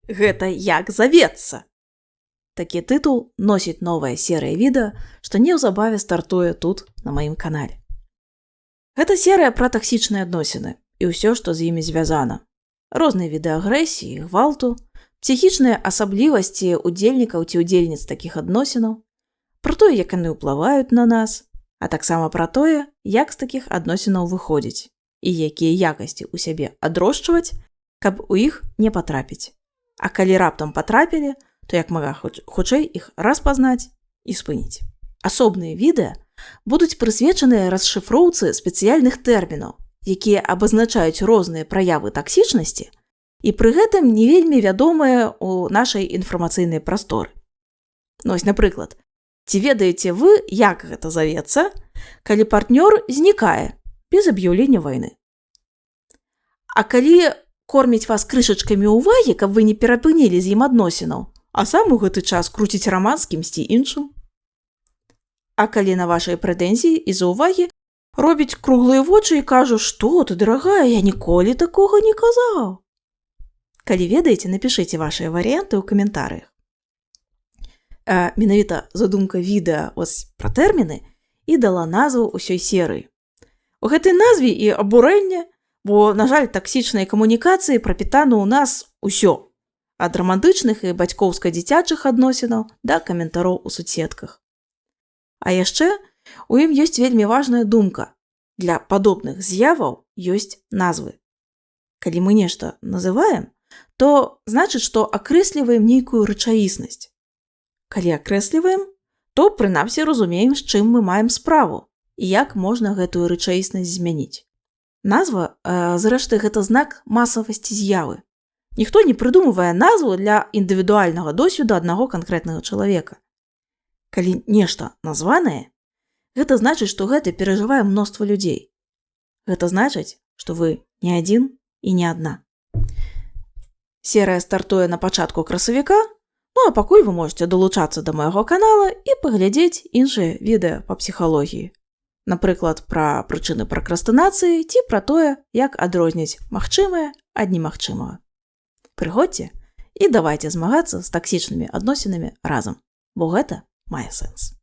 Гэта як завецца? Такі тытул носіць новая серыя відэа, што неўзабаве стартуе тут, на маім канале. Гэта серыя пра таксічныя адносіны і ўсё, што з імі звязана. Розныя віды агрэсіі, гвалту, псіхічныя асаблівасці удзельнікаў ці ўдзельніц такіх адносінаў, пра тое, як яны ўплываюць на нас, а таксама пра тое, як з такіх адносінаў выходзіць і якія якасці ў сябе адрошчваць, каб у іх не патрапіць. А калі раптам патрапілі, то як мага хутчэй іх распазнаць і спыніць. Асобныя відэа будуць прысвечаныя расшыфроўцы спецыяльных тэрмінаў, якія абазначаюць розныя праявы таксічнасці і пры гэтым не вельмі вядомыя ў нашай інфармацыйнай прасторы. Ну, ось, напрыклад, ці ведаеце вы, як гэта завецца, калі партнёр знікае без аб'яўлення вайны? А калі корміць вас крышачкамі ўвагі, каб вы не перапынілі з ім адносінаў, а сам у гэты час круціць раман з кімсьці іншым? А калі на вашай прэтэнзіі і заўвагі робіць круглыя вочы і кажа: «Што ты, дарагая, я ніколі такога не казаў». Калі ведаеце, напішыце вашыя варыянты ў каментарыях. Менавіта задумка відэа ось пра тэрміны і дала назву ўсёй серыі. У гэтай назве і абурэнне, бо, на жаль, таксічнай камунікацыі прапітана ў нас усё. Ад рамантычных і бацькоўска-дзіцячых адносінаў да каментароў у соцсетках. А яшчэ у ім ёсць вельмі важная думка. Для падобных з'яваў ёсць назвы. Калі мы нешта называем, то значыць, што акрэсліваем нейкую рэчаіснасць. Калі акрэсліваем, то прынамсі разумеем, з чым мы маем справу і як можна гэтую рэчаіснасць змяніць. Назва, зрэшты, гэта знак масавасці з'явы. Ніхто не прыдумывае назву для індывідуальнага досведу аднаго канкрэтнага чалавека. Калі нешта названае, гэта значыць, што гэта перажывае мноства людзей. Гэта значыць, што вы не адзін і не адна. Серыя стартуе на пачатку красавіка, ну а пакуль вы можете далучацца да майго канала і паглядзець іншыя відэа па псіхалогіі. Напрыклад, пра прычыны пракрастынацыі ці пра тое, як адрозніць магчымае ад немагчымага. Прыходзьце і давайце змагацца з таксічнымі адносінамі разам, бо гэта мае сэнс.